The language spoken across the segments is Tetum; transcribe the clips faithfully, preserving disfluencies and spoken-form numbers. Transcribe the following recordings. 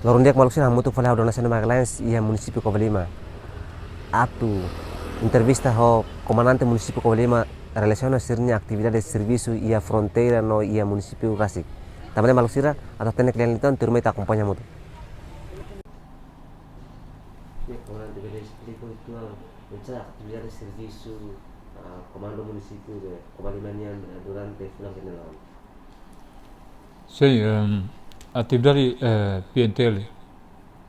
Loron di'ak maluk sira, hamutuk fali ha'u Donaseno Magalhães iha munisípiu Covalima. Atu entrevista ho komandante munisípiu Covalima relasiona sira-nia atividade servisu iha fronteira no iha munisípiu rasik. Tanba ne'e maluk sira, atu hatene kle'an liután, tuirmai ita akompaña hamutuk. Komandante, bele esplika uitoan oinsá atividade servisu, ah, Komandu Munisípiu de Covalima nian, eh, durante fulan ida-ne'e laran? Sin, em, atividade, eh, P N T L, eh,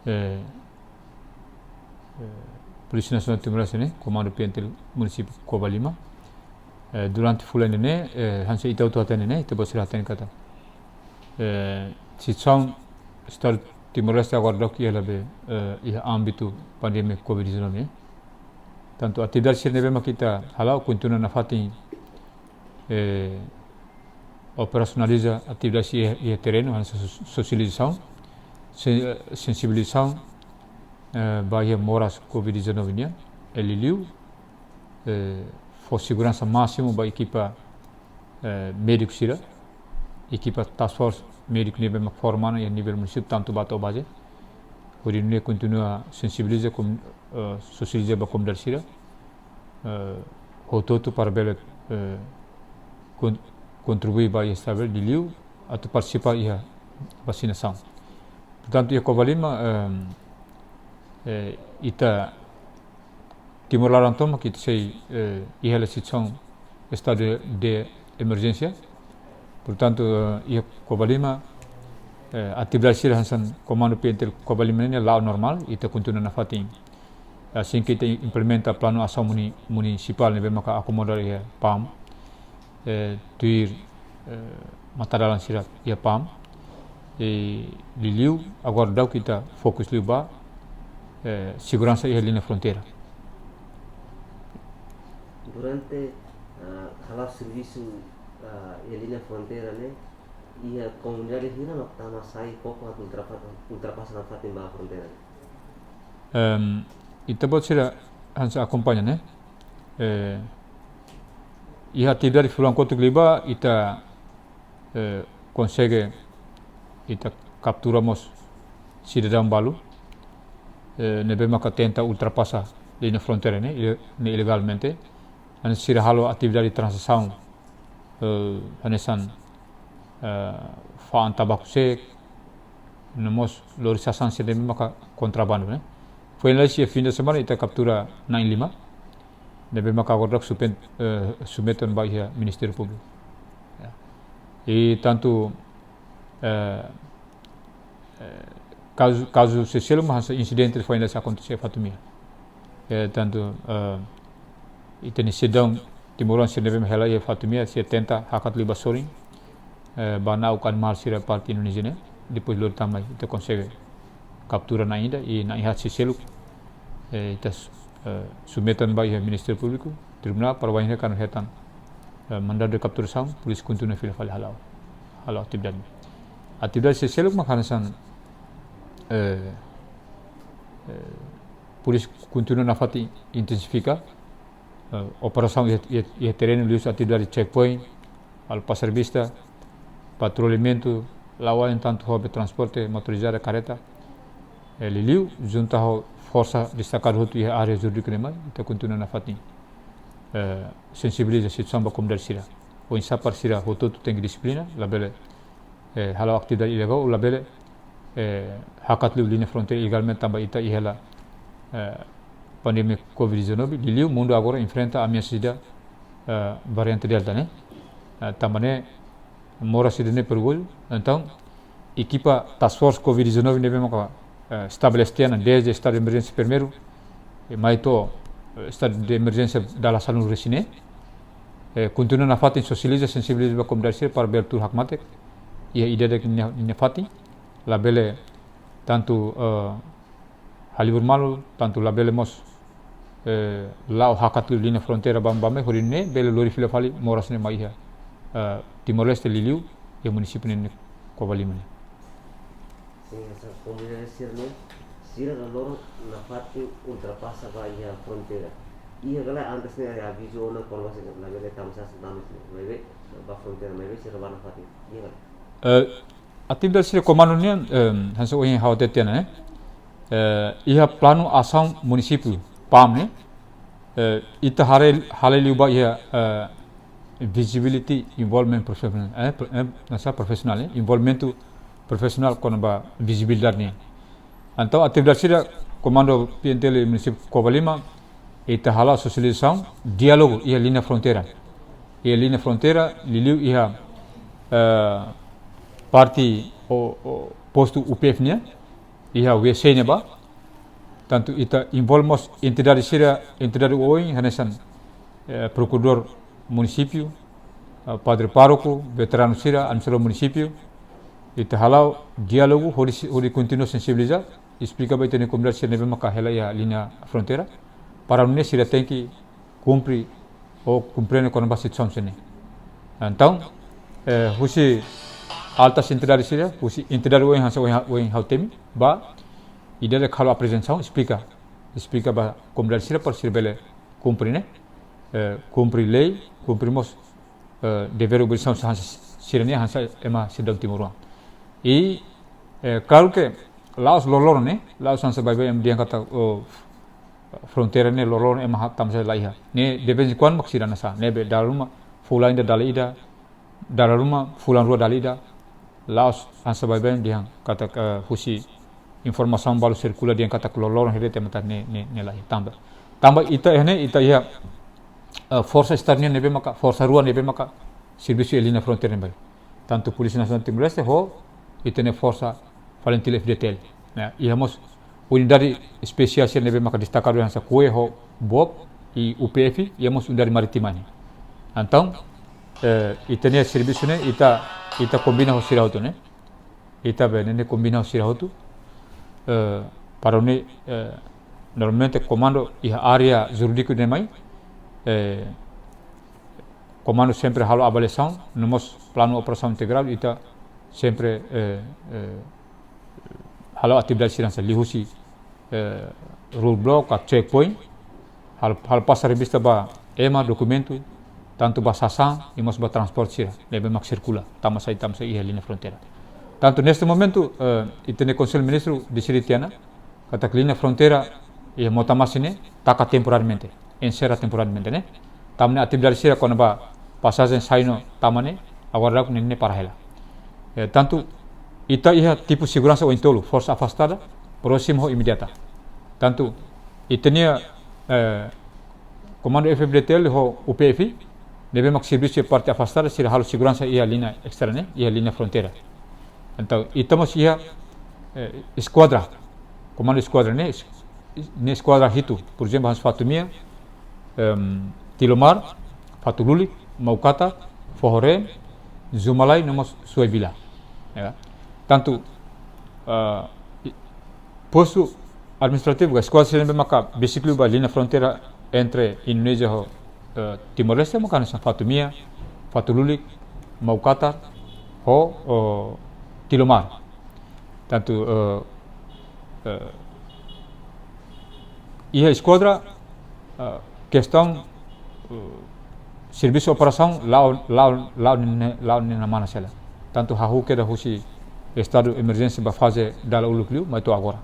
eh, Polísia Nasionál Timor-Leste ne'e, Komandu P N T L Munisípiu Covalima. Eh, durante fulan ida-ne'e, eh, hanesan ita hotu hatene ne'e, ita-boot sira hatene katak, eh, situasaun Estadu Timor-Leste agora daudauk iha ne'ebé, eh, iha ámbitu pandemia covid dezanove ne'e. Tantu atividade sira ne'ebé mak ita hala'o kontinua nafatin, eh, operasionaliza atividade sira iha, iha terrenu, hanesan sosializasaun, sen-, eh, sensibilizasaun, eh, ba iha moras covid dezanove nian, eh, liuliu, eh, fó seguransa másimu ba ekipa, eh, médiku sira, ekipa task force médiku ne'ebé mak forma ona iha nivel munisípiu, tantu ba to'o baze. Hodi nune'e kontinua sensibiliza, kom-, eh, sosializa ba komunidade sira, eh, hotu-hotu para bele, eh, kon-, kontribui ba iha estabele liuliu atu partisipa iha vasinasaun. Portantu, iha Covalima, em, eh, ita Timor laran tomak ita sei, eh, iha hela situasaun estadu de emerjénsia. Portantu, eh, iha Covalima, eh, atividade sira hanesan Komandu P N T L Covalima ne'e la'o normál, ita kontinua nafatin. Asin ke ita implementa planu asaun muni-, munisipál ne'ebé maka akomoda iha PAM, eh, tuir, eh, matadalan sira iha PAM. Eh, liuliu agora daudauk ita fokus liu ba, eh, seguransa iha liña fronteira. Durante, ah, hala'o servisu, ah, iha liña fronteira ne'e, iha komunidade hira mak tama sai koko atu ultrapa-, ultrapasa nafatin ba fronteira ne'e? Em, ita-boot sira hanesan akompaña ne'e. Eh, iha atividade fulan kotuk liubá ita, eh, konsege ita kaptura mós sidadaun balu, eh, ne'ebé maka tenta ultrapasa liña fronteira ne'e, ile-, ne'e ilegalmente. Hanesan sira halo atividade tranzasaun, eh, hanesan, eh, fa'an tabaku seek, no mós lori sasán sira ne'ebé maka kontrabandu ne'e. Foin lalais iha fin de semana ita kaptura na'in lima, ne'ebé maka agora daudauk supen-, eh, submete ona ba iha Ministériu Públiku. Ya. I tantu, eh, eh, kazu, kazu sira seluk mak hanesan insidente foin lalais akontese iha Fatumea. Eh, tantu, eh, ita-nia sidadaun timoroan sira ne'ebé mak hela iha Fatumea, sira tenta hakat liu ba sorin, eh, ba na'ok animál sira parte Indonézia ne'e, depois lori tan mai, ita konsege kaptura na'in ida, i na'in haat sira seluk, eh, ita s-, eh, submete ona ba iha Ministériu Públiku, tribunál, para bainhira kuandu hetan, eh, mandadu de kapturasaun, polísia kontinua fila fali hala'o, hala'o atividade. Atividade sira seluk mak hanesan, eh, eh, polísia kontinua nafatin intensifika, eh, operasaun iha, iha, iha terrenu, liuhusi atividade checkpoint, halo pasar vista, patrulhamentu, la'o ain tantu ho be transporte motorizada, kareta, eh, liuliu, junta ho forsa destakadu hotu iha área jurídika ne'e mai, ita kontinua nafatin, eh, sensibiliza situasaun ba komunidade sira. Oinsá para sira hotu-hotu tenke dixiplina, labele, eh, hala'o atividade ilegál, labele, eh, hakat liu liña fronteira ilegalmente tanba ita iha hela, eh, pandemia covid dezanove, liuliu mundu agora enfrenta ameasa ida, eh, variante Delta ne'e. Eh, tanba ne'e moras ida-ne'e perigozu. Entaun, ekipa Task Force covid dezanove ne'ebé maka, eh, estabelese tiha ona dezde estadu de emerjénsia primeiru, i mai to'o, eh, estadu de emerjénsia dala sanulu-resin ne'e, eh, kontinua nafatin sosializa, sensibiliza ba komunidade sira para bele tuur hakmatek iha ida-idak nia, nia fatin, labele tantu, eh, halibur malu, tantu labele mós, eh, la'o hakat liu liña fronteira bam-, bame, hodi nune'e bele lori fila fali moras ne'e mai iha, eh, Timor-Leste, liuliu iha munisípiu ne'e, Covalima ne'e. Sin, hanesan komunidade sira-ne'e, sira la loron nafatin ultrapasa ba iha fronteira. Iha ka lae antes ne'e avizu ona kona-ba sira labele tama sasán, tama sira, maibé ba fronteira, maibé sira bá nafatin. Iha ka lae? Eh, Atividade sira komandu nian, em, hanesan ohin ha'u hatete tiha ona, ne'e? Eh, iha planu asaun munisípiu, pam, ne'e? Eh, ita haree, haree liu ba iha, eh, visibility involvement professional, eh, pro-, eh, hanesan profesionál, eh, envolvimentu profisionál kona-ba vizibilidade nian. Entaun, atividade sira komandu P N T L munisípiu Covalima, ita hala'o sosializasaun, diálogu iha liña fronteira. Iha liña fronteira, liuliu iha, eh, parte o, o postu U P F nian, iha W C ne'ebá. Tantu ita envolve mós entidade sira, entidade oioin, hanesan, eh, prokuradór munisípiu, eh, padre pároku, veteranu sira, administradór munisípiu. Ita hala'o diálogu, hodi si-, hodi kontinua sensibiliza, esplika ba ita-nia komunidade sira ne'ebé maka hela iha liña fronteira, para nune'e sira tenke kumpre ou komprende kona-ba situasaun sira-ne'e. Entaun, eh, husi altas entidade sira, husi entidade oioin hanesan ohin, ohin ha'u temi, bá, ida-idak halo aprezentasaun, esplika, esplika ba komunidade sira para sira bele kumpre, ne'e? Eh, kumpre lei, kumpre mós, eh, devér obrigasaun hanesan sira-nian hanesan ema sidadaun timoroan. I, eh, klaru ke la'ós loroloron, ne'e, la'ós hanesan baibain ema dehan katak, oh, fronteira ne'e loroloron ema ha-, tama sai la iha. Ne'e de vez em quando mak sira hanesan, ne'ebé dala ruma fulan ida dala ida, dala ruma fulan rua dala ida, la'ós hanesan baibain dehan katak, eh, husi informasaun balu sirkula dehan katak loroloron hela ita mata ne'e, ne'e, ne'e la iha. Tanba, tanba ita iha ne'e, ita iha, eh, forsa Estadu nian ne'ebé maka, forsa rua ne'ebé maka servisu iha liña fronteira ne'ebá. Tantu Polísia Nasionál Timor-Leste ho ita-nia forsa FALINTIL F-FDTL. Ne'e, iha mós unidade espesiál sira ne'ebé maka destakadu hanesan KUE ho BOP i U P F, iha mós unidade marítima nian. Entaun, eh, ita-nia servisu ne'e, ita, ita kombina ho sira hotu, ne'e? Ita be ne'e kombina ho sira hotu. Eh, para nune'e, eh, normalmente komandu iha área jurídiku ne'e mai, eh, komandu sempre halo avaliasaun, no mós planu operasaun integradu, ita sempre, eh, eh, halo atividade sira hanesan liuhusi, eh, roadblock ka checkpoint, halo, halo pasa revista ba ema, dokumentu, tantu ba sasán, i mós ba transporte sira ne'ebé mak sirkula, tama sai, tama sai iha liña fronteira. Tantu neste momentu, eh, ita-nia Konsellu Ministru deside tiha ona, katak liña fronteira iha Mota Masin ne'e taka temporariamente, enserra temporariamente, ne'e? Tanba ne'e atividade sira kona-ba pasajen sai no tama ne'e, agora daudaun ne'e para hela. Eh, tantu ita iha tipu seguransa oin-tolu, forsa afastada, prósima ho imediata. Tantu ita-nia, eh, komandu F-FDTL ho U P F, ne'ebé mak servisu iha parte afastada, sira halo seguransa iha liña esterna ne'e, iha liña fronteira. Entaun, ita mós iha, eh, eskuadra, komandu eskuadra ne'e, es-, ne'e eskuadra hitu, por ezemplu, hanesan Fatumea, em, Tilomar, Fatululik, Maukatar, Fohorem, Zumalai, no mós Suai Vila. Ya. Tantu, ah, i-, postu administrativu ka eskuadra sira ne'ebé maka besik liu ba liña fronteira entre Indonézia ho, eh, Timor-Leste maka hanesan Fatumea, Fatululik, Maukatar, ho, oh, Tilomar. Tantu, eh, eh, iha eskuadra, eh, kestaun, eh, servisu operasaun la'o, la'o, la'o ne'e, la'o ne'e namana sela. Tantu hahú kedas husi estadu emerjénsia ba faze dala uluk liu, mai to'o agora.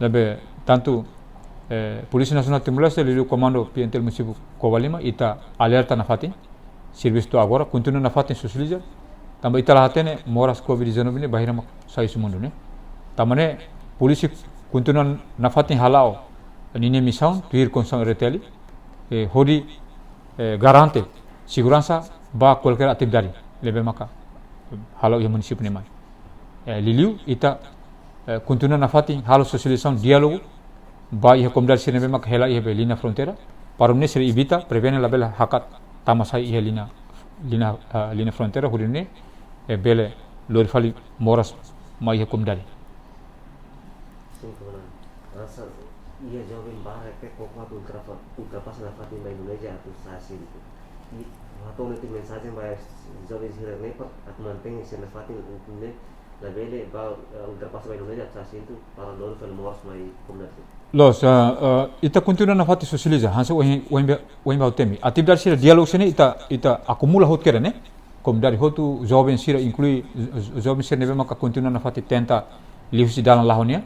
Ne'ebé tantu, eh, Polísia Nasionál Timor-Leste, liuliu komandu P N T L munisípiu Covalima, ita alerta nafatin, servisu to'o agora, kontinua nafatin sosializa, tanba ita la hatene moras covid dezanove ne'e bainhira mak sai husi mundu ne'e. Tanba ne'e, polísia kontinua nafatin hala'o ninia misaun, tuir kondisaun R T L, eh, hodi, eh, garante seguransa ba kualkér atividade ne'ebé maka hala'o iha munisípiu ne'e mai. Eh, liuliu ita, eh, kontinua nafatin halo sosializasaun, diálogu ba iha komunidade sira ne'ebé maka hela iha be liña fronteira, para nune'e sira evita, prevene labele hakat tama sai iha liña, liña, ah, liña fronteira, hodi nune'e, eh, bele lori fali moras mai iha komunidade. Sin, komandan. Hanesan iha joven barak ke koko atu ultrafa-, ultrapasa nafatin ba Indonézia atu sa'e asuntu. I hato'o netik mensajen ba joven sira ne'e para atu mantein sira nafatin ne'e labele ba, eh, ultrapasa ba Indonézia atu sa'e asuntu para lori fali moras mai komunidade. Loos, ah, ah, ita kontinua nafatin sosializa, hanesan ohin, ohin be-, ohin ba temi. Atividade sira diálogu sira-ne'e ita, ita akumula hotu kedas, ne'e? komunidade hotu, joven sira, inklui jo-, joven sira ne'ebé maka kontinua nafatin tenta liuhusi dalan lahó nian,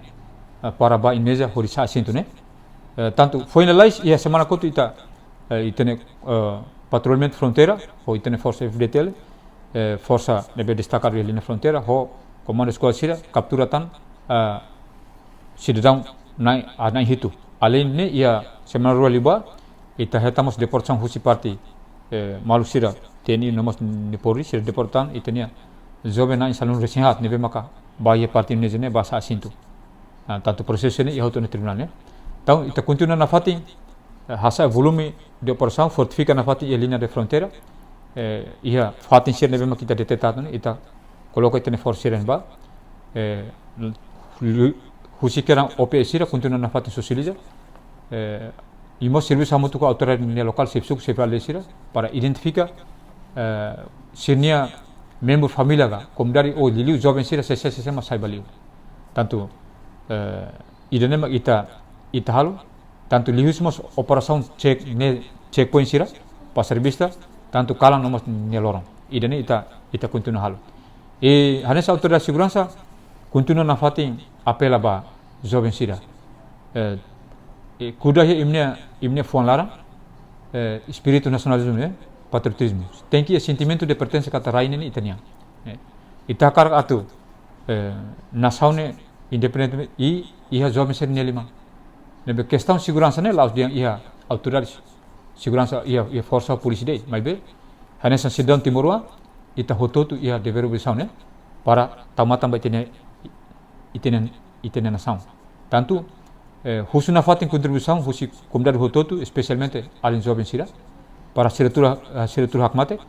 eh, para ba Indonézia hodi sa'e asentu ne'e. Eh, tantu foin lalais iha semana kotuk ita, eh, ita-nia, eh, patrullamentu fronteira, ho ita-nia forsa F D T L, eh, forsa ne'ebé destakadu iha liña fronteira, ho komandu eskuadra sira, kaptura tan, eh, sidadaun na'in, ah, na'in hitu. Aleinde ne'e iha semana rua liubá, ita hetan mós deportasaun husi parte, eh, maluk sira, T N I no mós nia polísia sira deporta tan, ita-nia joven na'in sanulu-resin-haat, ne'ebé maka ba iha parte Indonézia ne'e ba sa'e asentu. Ah, tantu prosesu ne'e iha hotu ona tribunál ne'e. Entaun, ita kontinua nafatin, eh, hasa'e volume de operasaun, fortifika nafatin iha liña de fronteira, eh, iha fatin sira ne'ebé maka ita deteta ne'e, ita koloka ita-nia forsa sira ba, eh, lu-, husik kedan O P S sira, kontinua nafatin sosializa, eh, i mós servisu hamutuk ho autoridade nia lokál, xefe suku, xefe aldeia sira, para identifika, eh, sira-nia membru família ka, komunidade ou liuliu joven sira, sé, sé, sé, sé mak sai ba li'ur. Tantu, eh, ida-ne'e mak ita, ita halo, tantu liuhusi mós operasaun cek ne'e, checkpoint sira, pasar bista, tantu kalan no mós nia loron. Ida-ne'e ita, ita kontinua halo. I hanesan autoridade seguransa, kontinua nafatin apela ba joven sira. Eh, eh, kuda iha imi-nia, imi-nia fuan laran, eh, espíritu nasionalizmu, eh, patriotizmu. Tenke iha sentimentu de pertensa katak rai ne'e ita-nian. Eh, ita hakarak atu, eh, nasaun ne'e independente i iha joven sira-nia liman. Ne'ebé kestaun seguransa ne'e la'ós dehan iha autoridade seguransa iha, iha forsa polísia de'it, maibé hanesan sidadaun timoroan, ita hotu-hotu iha dever obrigasaun ne'e para tau matan ba ita-nia, ita-nia, ita-nia nasaun. Tantu, eh, husu nafatin kontribuisaun husi komunidade hotu-hotu, espesialmente alin joven sira, para sira tuur, eh, sira tuur hakmatek,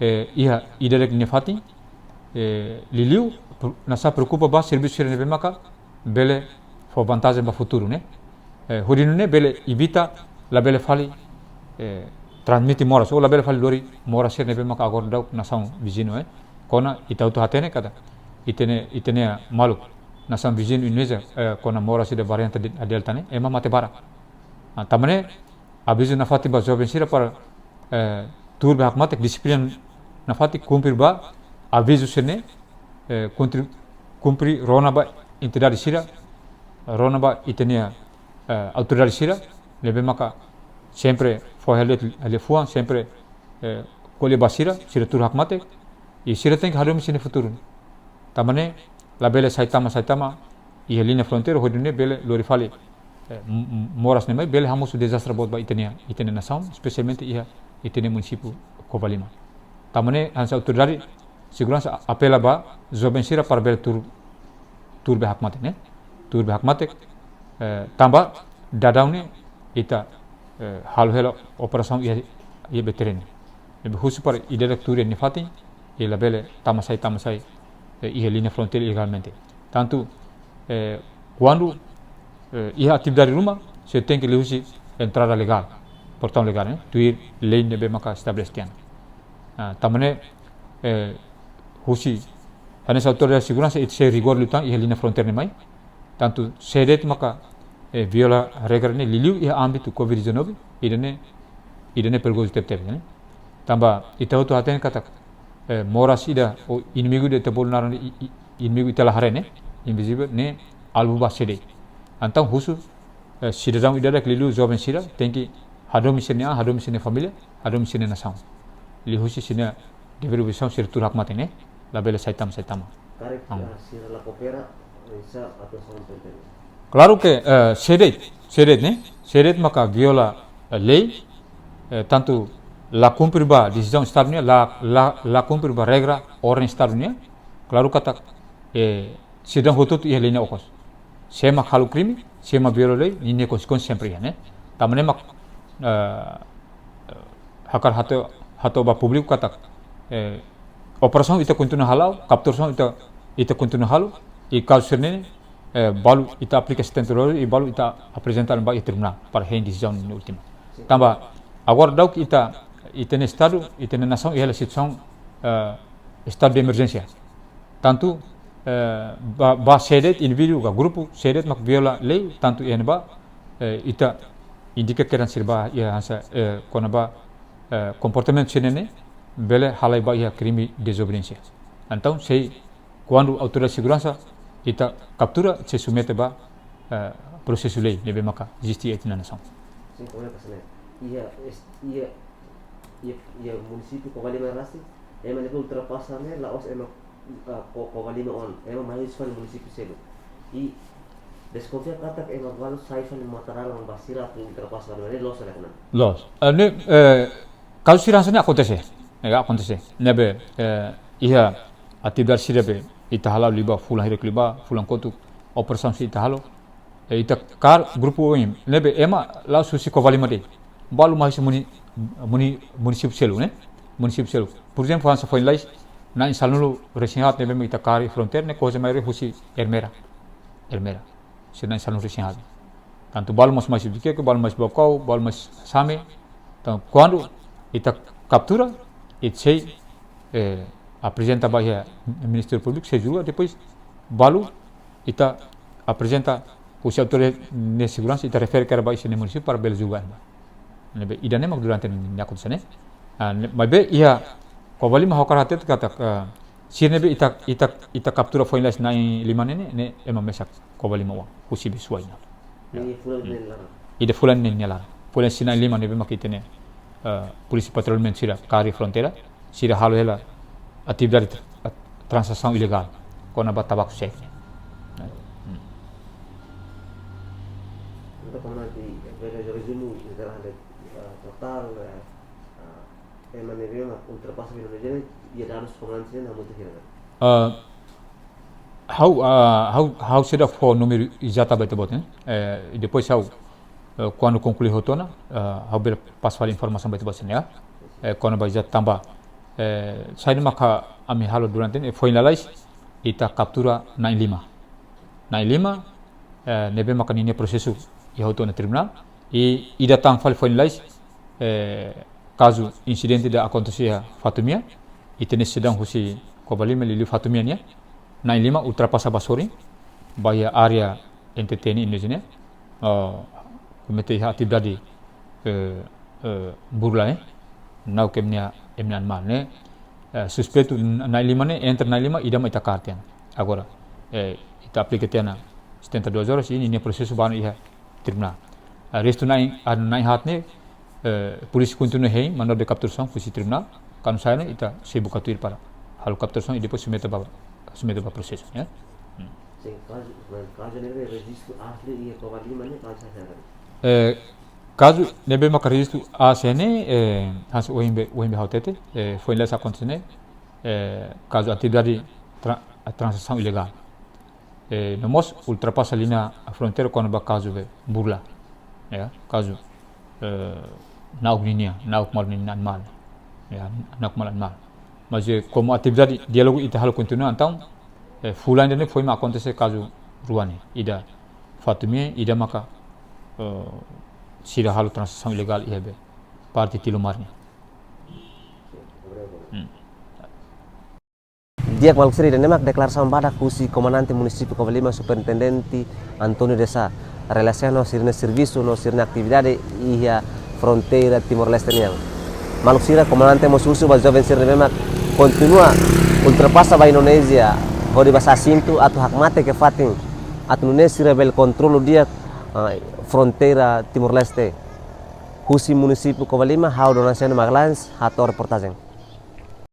eh, iha ida-idak nia fatin, eh, liuliu, pro-, nasaun preokupa ba servisu sira ne'ebé maka bele fó vantajen ba futuru ne'e. Eh, hodi nune'e bele evita labele fali, eh, transmite moras, ou labele fali lori moras sira ne'ebé maka agora daudaun nasaun viziñu, eh. Kona ita hotu hatene katak ita-nia, ita-nia maluk nasaun viziñu Indonézia, eh, kona moras ida variante de, Delta ne'e, ema mate barak. Ah, tanba ne'e, avizu nafatin ba joven sira para, eh, tuur ba hakmatek, dixiplina nafatin, kumpre ba avizu sira-ne'e, eh, kumpre, kumpre rona ba entidade sira, rona ba ita-nia, eh, autoridade sira, ne'ebé maka sempre fó hela de'it liafuan, sempre, eh, ko'alia ba sira, sira tuur hakmatek, i sira tenke hadomi sira-nia futuru. Tanba ne'e, labele sai tama, sai tama, iha liña fronteira, hodi nune'e bele lori fali, eh, m-, m-, moras ne'e mai, bele hamosu dezastre boot ba ita-nia, ita-nia nasaun, espesialmente iha ita-nia munisípiu Covalima. Tanba ne'e, hanesan autoridade seguransa apela ba joven sira para bele tuur, tuur ba hakmatek ne'e. Tuur ba hakmatek, eh, tanba daudaun ne'e ita, eh, halo hela operasaun iha, iha bee terrenu. Ne'ebé husu para ida-idak tuur iha nia fatin, i labele tama sai, tama sai, eh, iha liña fronteira ilegalmente. Tantu, eh, kuandu, eh, iha atividade ruma, sira tenke liuhusi entrada legál, portaun legál, eh, tuir lei ne'ebé maka estabelese tiha ona. Ah, tanba ne'e, eh, husi, hanesan autoridade seguransa, ita sei rigór liután iha liña fronteira ne'e mai. Tantu sé de'it maka, eh, viola regra ne'e liuliu iha ámbitu covid dezanove, ida-ne'e, ida-ne'e perigozu tebetebes, ne'e. Tanba ita hotu hatene katak, eh, moras ida ou inimigu ida ita bolu naran i, i, inimigu ita la haree ne'e, invizivel ne'e, alvu ba sé de'it. Entaun husu, eh, sidadaun ida-idak liuliu joven sira, tenke hadomi sira-nia an, hadomi sira-nia família, hadomi sira-nia nasaun. Liuhusi sira-nia dever obrigasaun sira tuur hakmatek ne'e, labele sai tama, sai tama. Karik, ah, sira la koopera, eh, sá atuasaun tentang. Klaru ke, eh, sé de'it, sé de'it ne'e, sé de'it maka viola, eh, lei, eh, tantu la kumpre ba desizaun Estadu nian, la, la, la kumpre ba regra orden Estadu nian, klaru katak, eh, sidadaun hotu-hotu iha liña okos. Sé mak halo krime, sé mak viola lei, ninia konsekuénsia sempre iha, ne'e. Tanba ne'e mak, eh, hakarak hato'o, hato'o ba públiku katak, eh, operasaun ita kontinua hala'o, kapturasaun ita, ita kontinua halo, i kazu sira-ne'e, eh, balu ita aplika setenta e dois i balu ita aprezenta ba iha tribunál para hein desizaun última. Tanba agora daudaun ita, ita-nia Estadu, ita-nia nasaun iha hela situasaun, eh, estadu de emerjénsia. Tantu, eh, ba, ba sé de'it indivíduu ka grupu sé de'it mak viola lei, tantu iha ne'ebá, eh, ita indika kedan sira ba iha hanesan, eh, kona-ba, eh, komportamentu sira-ne'e, bele halai ba iha krime dezobediénsia. Entaun, sei kuandu autoridade seguransa ita kaptura, sei submete ba, eh, prosesu lei ne'ebé maka eziste iha ita-nia nasaun. Sin, komu é ka sene? Iha, es-, iha, iha, iha munisípiu Covalima rasik, ema ne'ebé ultrapasa ne'e la'ós ema, ah, Co-, Covalima oan, ema mai husi fali munisípiu seluk. I deskonfia katak ema balu sai fali Mataram ba sira atu ultrapasa ba ne'e, loos ka lae, Komandan? Loos. Eh, ne'e, eh, kazu sira hanesan ne'e akontese. Ne'e akontese. Ne'ebé, eh, iha atividade sira be ita hala'o liu ba fulan hirak liubá, fulan kotuk, operasaun sira ita halo. Eh, ita kaer grupu oin, ne'ebé ema la'ós husi Covalima de'it. Balu mai husi muni-, muni-, munisípiu seluk, ne'e? Munisípiu seluk. Porezemplu, hanesan foin lalais, na'in sanulu-resin-haat ne'ebé mak ita kaer iha fronteira, ne'e kuaze maioria husi Ermera. Ermera. Sira na'in sanulu-resin-haat. Tantu balu mós mai husi Viqueque, balu mai husi Baucau, balu mai husi Same. Entaun, kuandu ita kaptura, ita sei, eh, aprezenta ba iha Ministériu Públiku, sei julga, depois balu ita aprezenta husi autoridade seguransa, ita refere karik ba iha sira-nia munisípiu para bele julga ema. Ne'ebé ida-ne'e mak durante ne'e akontese ne'e. Ah, ne'e, maibé iha Covalima ha'u hakarak hatete katak, ah, sira ne'ebé ita, ita, ita kaptura foin lalais na'in lima ne'e, ne'e ema mesak Covalima oan, husi Besuai ne'e. Ya. Iha fulan ne'e nia laran. Iha fulan ne'e nia laran. Fulan sira na'in lima ne'ebé mak ita-nia, eh, polísia patrullamentu sira kaer iha fronteira, sira halo hela atividade tra-, tranzasaun ilegál kona-ba tabaku seek. Hmm. Entaun, Komandante, bele rezume, eh, totál, eh, eh, ema ne'ebé mak ultrapasa ba Indonézia ne'e, iha dadus Komandante sira-nian hamutuk hira? Ah, ha'u, ah, ha'u, ha'u seidauk fó númeru ezatu ba ita-boot, ne'e? Eh, i depois ha'u, eh, kuandu konklui hotu ona, eh, ha'u bele pasa fali informasaun ba ita-boot sira-nian, ya. Eh, kona-ba ezatu tanba, eh, saida maka ami halo durante ne'e, foin lalais, ita kaptura na'in lima. Na'in lima, eh, ne'ebé maka ninia prosesu iha hotu ona tribunál, i ida tan fali foin lalais, eh, kazu insidente ida akontese iha Fatumea, ita-nia sidadaun husi Covalima liuliu Fatumea nian, na'in lima ultrapasa ba sorin, ba iha área N T T nian, Indonézia nian, eh, komete iha atividade, eh, eh, burla, eh, na'ok ema nia, ema nia animál, ne'e. Eh, suspeitu n-, na'in lima ne'e, entre na'in lima, ida mak ita kaer tiha ona. Agora, eh, ita aplika tiha ona setenta e duas horas, i ninia prosesu ba ona iha tribunál. Ah, restu na'in, ah, na'in haat ne'e, eh, polísia kontinua hein mandadu de capturação husi tribunál, kuandu sai ona ita sei buka tuir para halo capturação i depois submete ba, submete ba prosesu, ya. Hmm. Sin, kazu, kazu ne'ebé rejistu aas liu iha Covalima ne'e, kazu saida? Eh, kazu ne'ebé maka rejistu aas ne'e, eh, hanesan ohin be, ohin be ha'u hatete, eh, foin lalais akontese ne'e, eh, kazu atividade tra-, tranzasaun ilegál. Eh, no mós ultrapasa liña fronteira kona-ba kazu be burla. Ya, kazu, eh, na'ok ninia, na'ok malu ninia animál. Ya, na'ok malu animál. Mas, eh, komu atividade diálogu ita halo kontinua, entaun, eh, fulan ida-ne'e foin mak akontese kazu rua ne'e. Ida Fatumea, ida maka, eh, sira halo tranzasaun ilegál iha be parte Tilomar nian. Hmm. Di'ak maluk sira, ida-ne'e mak deklarasaun badak husi Komandante Munisípiu Covalima, Superintendente António de Sá, relasiona ho sira-nia servisu no sira-nia atividade iha fronteira Timor-Leste nian. Maluk sira, Komandante mós husu ba joven sira ne'ebé mak kontinua ultrapasa ba Indonézia hodi basa asintu atu hakmatek iha fatin atu nune'e sira bele kontrolu di'ak, ah, fronteira Timor-Leste. Husi Munisípiu Covalima, ha'u Donasiano Magalhães, hato'o reportajen.